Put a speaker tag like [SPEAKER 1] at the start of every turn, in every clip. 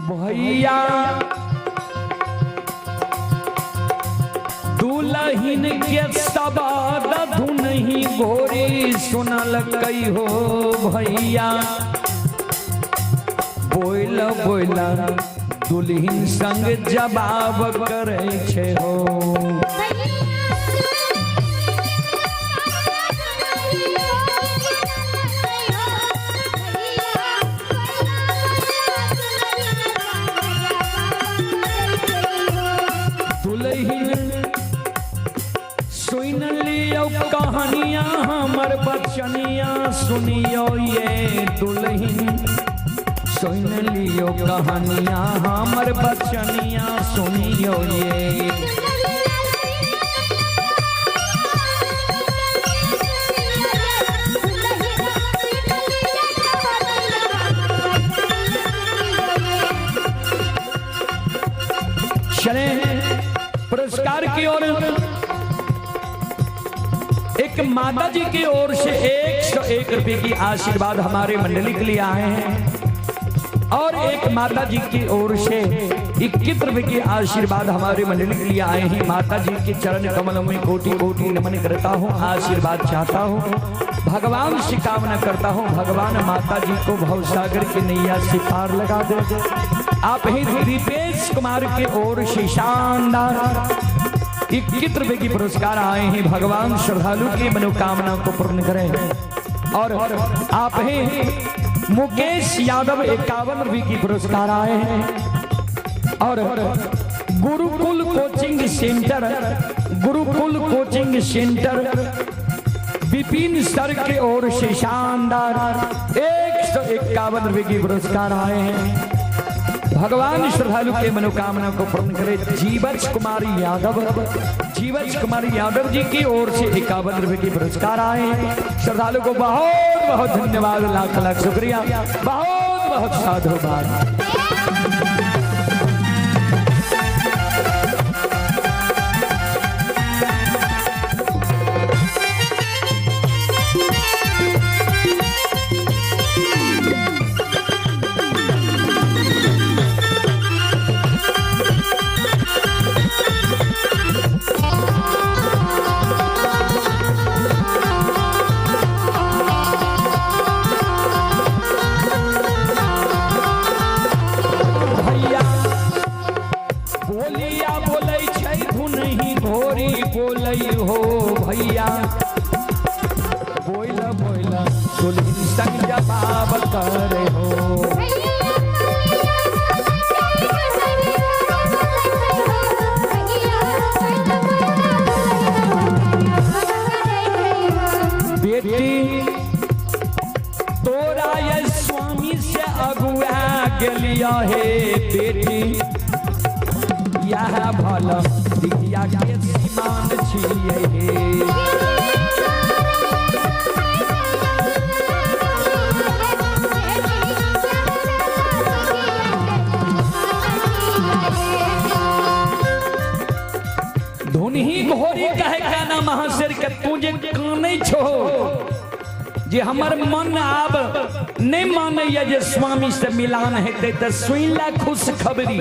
[SPEAKER 1] भैया दुलहिन के सवाद धुनही घोरी सुनल हो भैया। बोल बोल दुलहिन संग जवाब करै छै हो। दुलहिन सुन लियौ कहानियां हमर बचनिया सुनियो ये दुलहिन। सुन लियौ कहानियां हमर बचनिया सुनियो ये। चले पुरस्कार की ओर। एक माता जी की ओर से 101 रुपए की आशीर्वाद हमारे मंडली के लिए आए हैं और एक माता जी की ओर से 21 रुपए की आशीर्वाद हमारे मंडली के लिए आए हैं। माता जी के चरण कमलों में कोटि कोटि नमन करता हूँ, आशीर्वाद चाहता हूँ, भगवान से कामना करता हूँ, भगवान माता जी को भवसागर की नैया से पार लगा दे। आप ही दीपेश कुमार की ओर से शानदार 21 रुपए की पुरस्कार आए हैं। भगवान श्रद्धालु की मनोकामना को पूर्ण करें। और आप ही मुकेश यादव 51 रुपए की पुरस्कार आए हैं। और Gurukul coaching centre, Gurukul coaching centre Vipin sir के ओर से शानदार 151 रुपए की पुरस्कार आए हैं। भगवान श्रद्धालु के मनोकामना को पूर्ण करे। जीवच कुमार यादव, जीवच कुमार यादव जी की ओर से 51 रुपए की पुरस्कार आए हैं। श्रद्धालु को बहुत बहुत धन्यवाद, लाख लाख शुक्रिया, बहुत बहुत साधुवाद। भैया बोलिया बोलै छै धुनही घोरी बोलै हो भैया। बोल बोल दुल्हन संग जवाब करे हो। बेटी तोरा ये स्वामी से अगुआ गेलिया हे बेटी, यह भल दिखिया के सीमान छियै हे। धुनही घोरी कहे काना महाशेर के तू जे कानै छो जे हमर मन आब नहीं मानैया जे स्वामी से मिलान हेतै त सुनि ले खुश खबरी।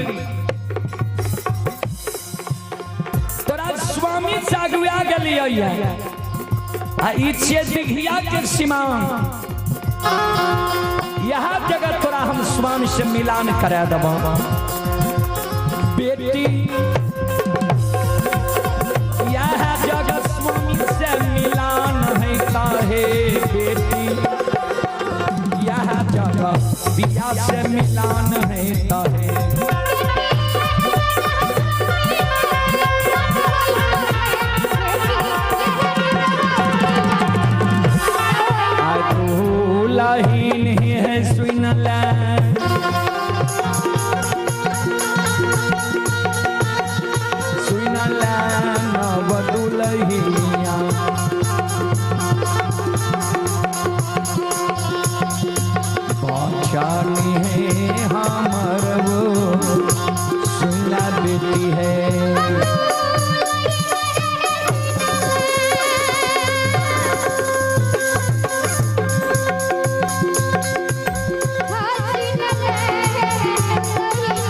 [SPEAKER 1] तोरा स्वामी से अगुआ गेलियै आ ई छियै दिघिया के सीमान, यह जगह तोरा हम स्वामी से मिलान करा देबौ। बेटी यह जगह स्वामी से मिलान है काहे बेटी, यह जगह बिया से मिलान है ताहे। आ दुलहिन है सुन ले सुन ले नव दुलहिया, बचनी है हमर वो सुन ले बेटी है।
[SPEAKER 2] Thank you.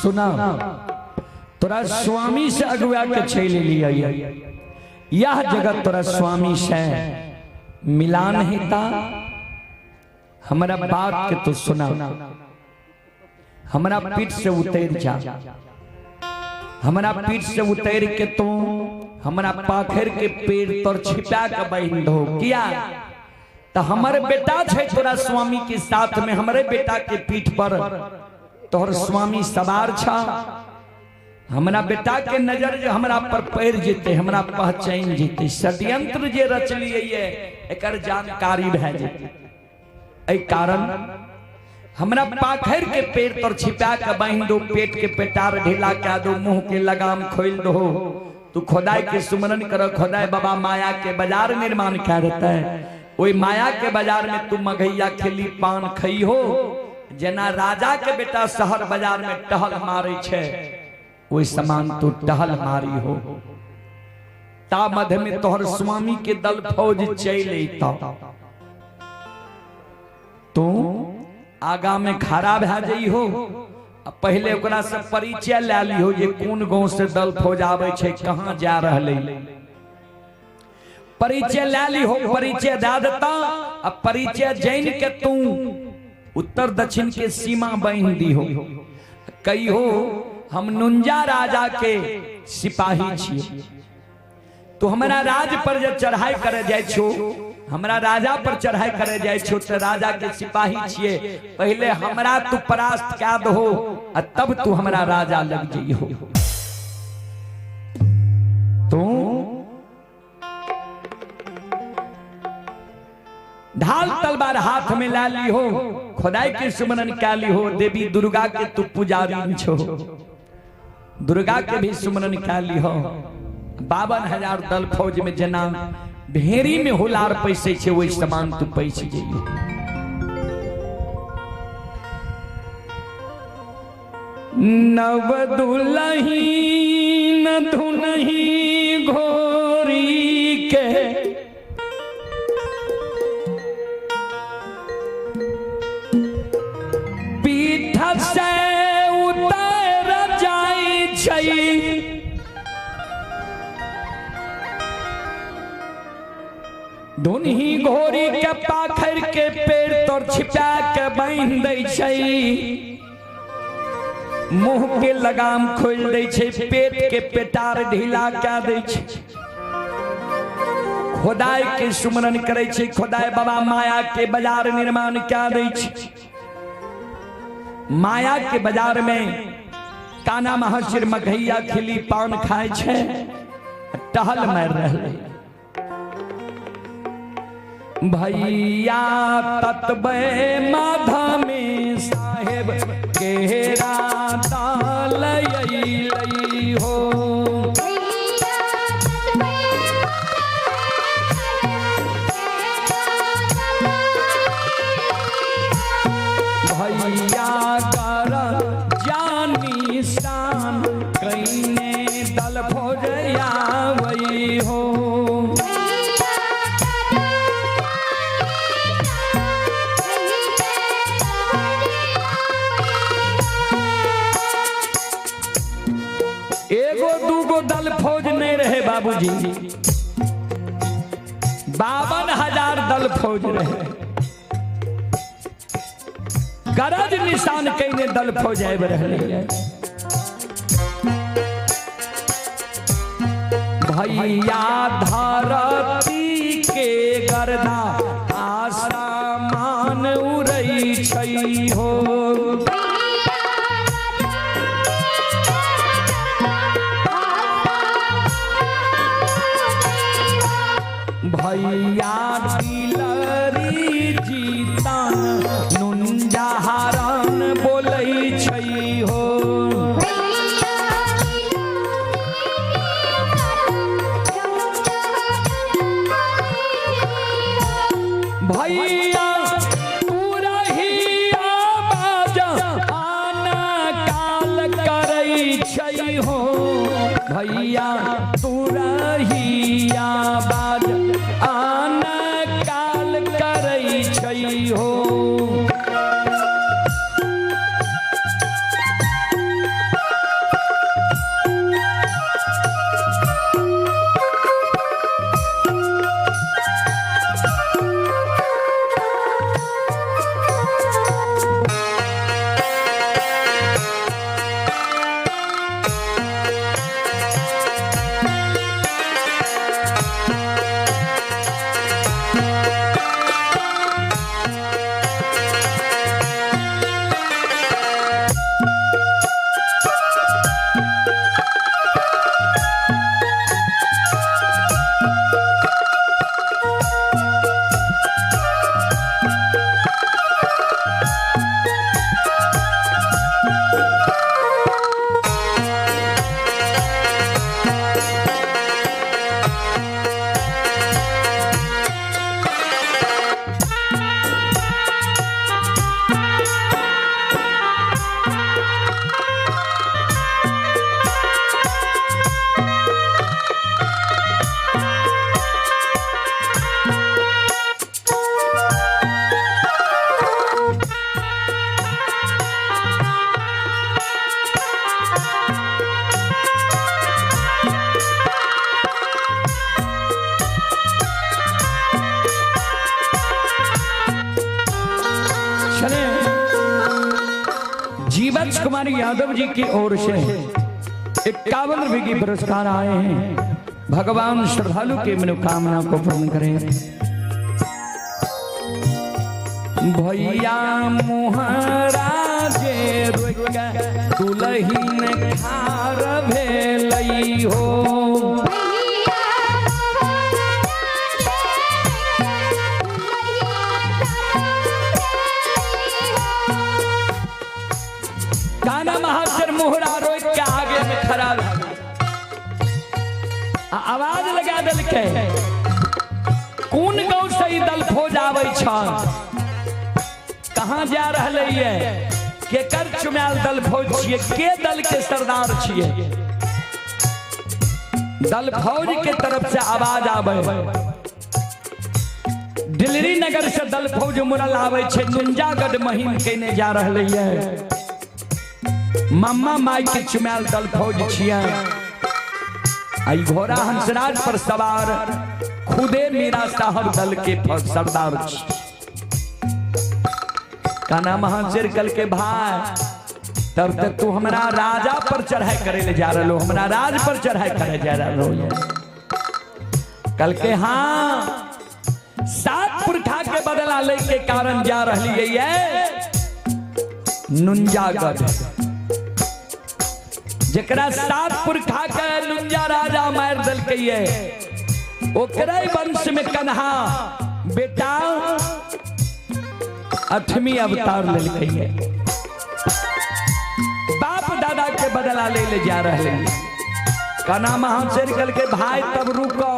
[SPEAKER 1] सुना, तोरा स्वामी से अगुआ के चलि एलियै। यह जगह तोरा स्वामी से मिलान हेता। हमरा बात के तो सुना, हमरा पीठ से उतर जा, हमरा पीठ से उतर के तू हमरा पाखर के पेड़ तर छिपा के बहिन दो। किया तो हमर बेटा छै तोरा स्वामी के साथ में, हमरे बेटा के पीठ पर तोहर स्वामी सवार छा। हमरा बेटा के नजर जे हमरा पर पड़ जेते, हमरा पहचान जेते, षड्यंत्र जे रचलिए एकर जानकारी भए जेते। एहि कारण हमरा पाखर के पेड़ तर छिपा के बांधि दो, पेट के पेटार ढीला कए दो, मुंह के लगाम खोल दो। तू खुदाई के सुमरन कर, खुदाई बाबा माया के बाजार निर्माण कए देते। ओहि माया के बाजार में तू मघैया खेली पान खई हो, जेना राजा के बेटा शहर बाजार में टहल मारे छे ओहि समान तू टहल मारी हो। ता मध्य में तोहर स्वामी के दल फौज चलि अयतौ, तू आगा में खड़ा भए जइहो। पहले ओकरा से परिचय लए लिहो जे कोन गांव से दल फौज आबै छै, कहाँ जा रहलै। परिचय लए लिहो, परिचय दए देता। आ परिचय जानि के तू उत्तर दक्षिण के सीमा बान्हि दिहो, कहिहो हम नुंजा राजा के सिपाही छियै। तू हमरा राज पर जब चढ़ाई करे जाइ छो, हमरा राजा पर चढ़ाई करे जाइ छो, तो राजा के सिपाही छियै, पहले हमरा तू परास्त कए दहो आ तब तू हमरा राजा लग जइहो। तू ढाल तलवार हाथ में ला ली हो, खुदाई के सुमरन कए ली हो, देवी दुर्गा के तू पुजारी छो, दुर्गा के भी सुमरन कए ली हो। 52,000 दल फौज में जेना भेड़ी में हुलार पैसे छे वही समान तू पैसे जइयो। नव दुलही न धुनही घोरी के, पीठ से उतर जाई छै। धुनही घोरी के पाखर के पेड़ तर छिपा के बान्हि दै छै, मुंह के लगाम खोलि दै छै, पेट के पेटार ढीला कए दै छै। खुदाई के सुमरन करै छै, खुदाई बाबा माया के बाजार निर्माण कए दै छै। माया के बाजार में काना महर्षि मघैया खिली पान खाय छै, टहल मारि रहलै। भैया ततबे माधा में साहेब केरा दाल अइलै हो। भैया कर जानी शान कइने दल फौज आवै हो। एगो दूगो दल फौज नहीं रहे बाबूजी, 52,000 दल फौज रहे। गरज निशान कईने दल फौज आबि रहलै। भैया धरती के गर्दा आसमान उड़ै छै हो। भैया तिलरी जीतन नुंजा हारन बोलै छै हो। भैया तू रही आवाज आना काल करै छै हो। भैया तू रही आवाज आना काल करै छै हो। जीवच कुमार यादव जी की ओर से 51 रुपए की पुरस्कार आए हैं। भगवान श्रद्धालु की मनोकामना को पूर्ण करें। भैया मुहरा जे रोइके दुलहिन खार भेलई हो। काना महाशर मुहरा रोक के आगे में खड़ा भऽ आ आवाज लगा देलकै, कोन गाँव से ई दल फौज आबै छल, कहाँ जा रहलै ये, केकर चुमायल दल फौज छियै, के दल के सरदार छियै। दल फौज के तरफ से आवाज आबै, दिल्ली नगर से दल फौज मुरल आबै छै, नुंजागढ़ महिम केने जा रहलै ये, मम्मा माई के चुमायल दल फौज छियै। आई घोड़ा हंसराज पर सवार खुदे मीरा साहब दल के सरदार छी। काना महाशेर कल के भाई तब तक तू हमरा राजा पर चढ़ाई करे ले जा रहा हो, हमरा राज पर चढ़ाई करे जा रहा हो। कल के हाँ 7 पुरखा के बदला ले के कारण जा रही है नुंजागढ़, जकरा 7 पुरखा के नुंजा राजा मार देलकै ये, ओकरे वंश में कन्हा बेटा 8वीं अवतार लेलकै ये, बाप दादा के बदला ले ले जा रहे हैं। कन्हा महाशेर कल के भाई तब रुको,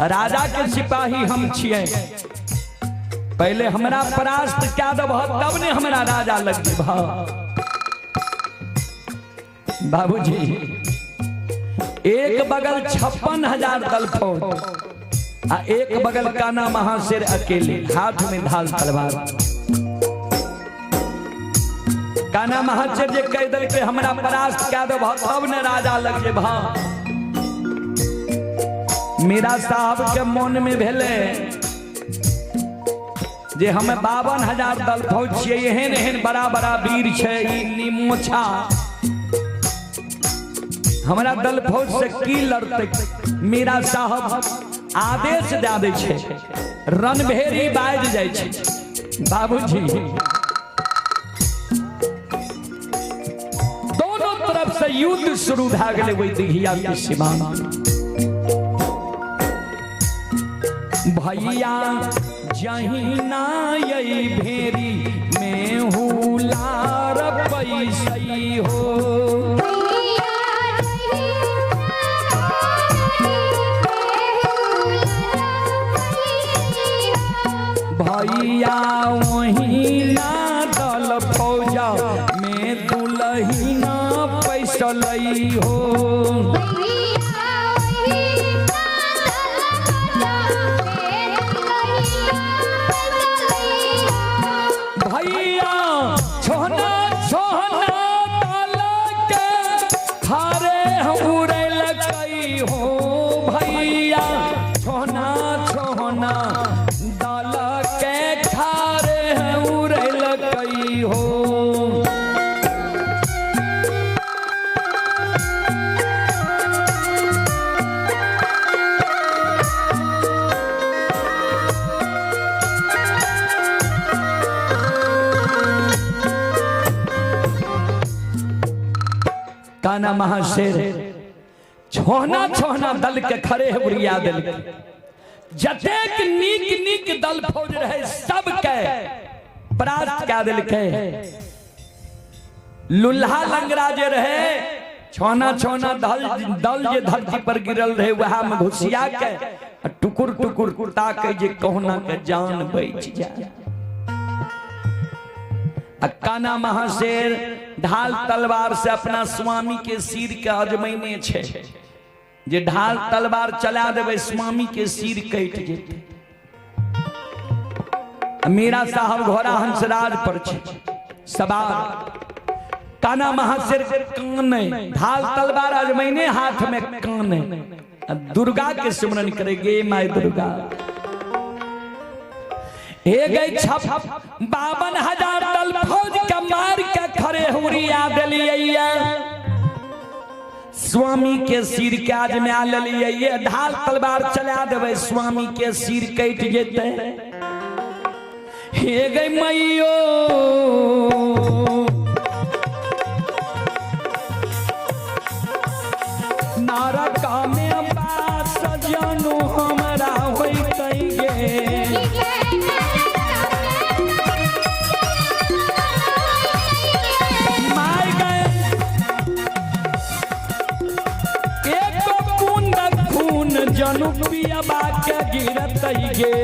[SPEAKER 1] राजा के सिपाही हम छियै, पहले हमरा परास्त क्या देबह तब ने हमरा राजा लग जेबह। बाबूजी एक बगल 56,000 दल फौज आ एक बगल काना महाशेर अकेले, हाथ में ढाल तलवार। काना महाशेर जे कह दिल के हमरा परास्त क्या देबह तब ने राजा लग जेबह। मीरा साहब के मन में भेले जे हम 52,000 दल फौज छियै, एहन एहन बड़ा बड़ा वीर छै, ई निमोछा हमरा दल फौज से की लड़ते। मीरा साहब आदेश दे दै छै, रणभेरी बाजि जाइ छै। बाबूजी दोनों तरफ से युद्ध शुरू भए गेलै ओहि दिघिया के सीमा। भैया जहिना यही भेरी में हुलार पैसई हो। भैया वही ना दल फौजा में दुलहिना पैसलई हो। भैया छोहना छोहना दल के खारे उड़लकई हो। भैया छोहना छोहना दल के खारे उड़लकई हो। काना महाशेर छोहना छोहना दल के खड़े है उड़िया दल के, जतेक नीक नीक दल फौज रहे सबके परास्त कए देलकै। लुल्हा लंगड़ा जे रहे छोहना छोहना दल जे धरती पर गिरल रहे वह में घुसिया के टुकुर टुकुर ताके जे कहुना के जान बच जाए। काना महाशेर ढाल तलवार से अपना स्वामी के सिर के अजमैने छे, जे ढाल तलवार चला देबै स्वामी के सिर कटि जेतै। मीरा साहब घोड़ा हंसराज पर छे सवार, काना महाशेर कान ढाल तलवार अजमैने हाथ में कान, दुर्गा के सिमरन करे गे my Durga. हे गई छप 52,000 दल फौज के मार के खड़े हुरिया दिलियै। स्वामी के सिर के आज में आ लेलियै, ढाल तलवार चला देबै, स्वामी के सिर कटि जेतै। हे गई मैयो नरक में बास जनू हमरा होइतै गे। माय गए एक बूंद खून जनु पियबा के गिरतै गे।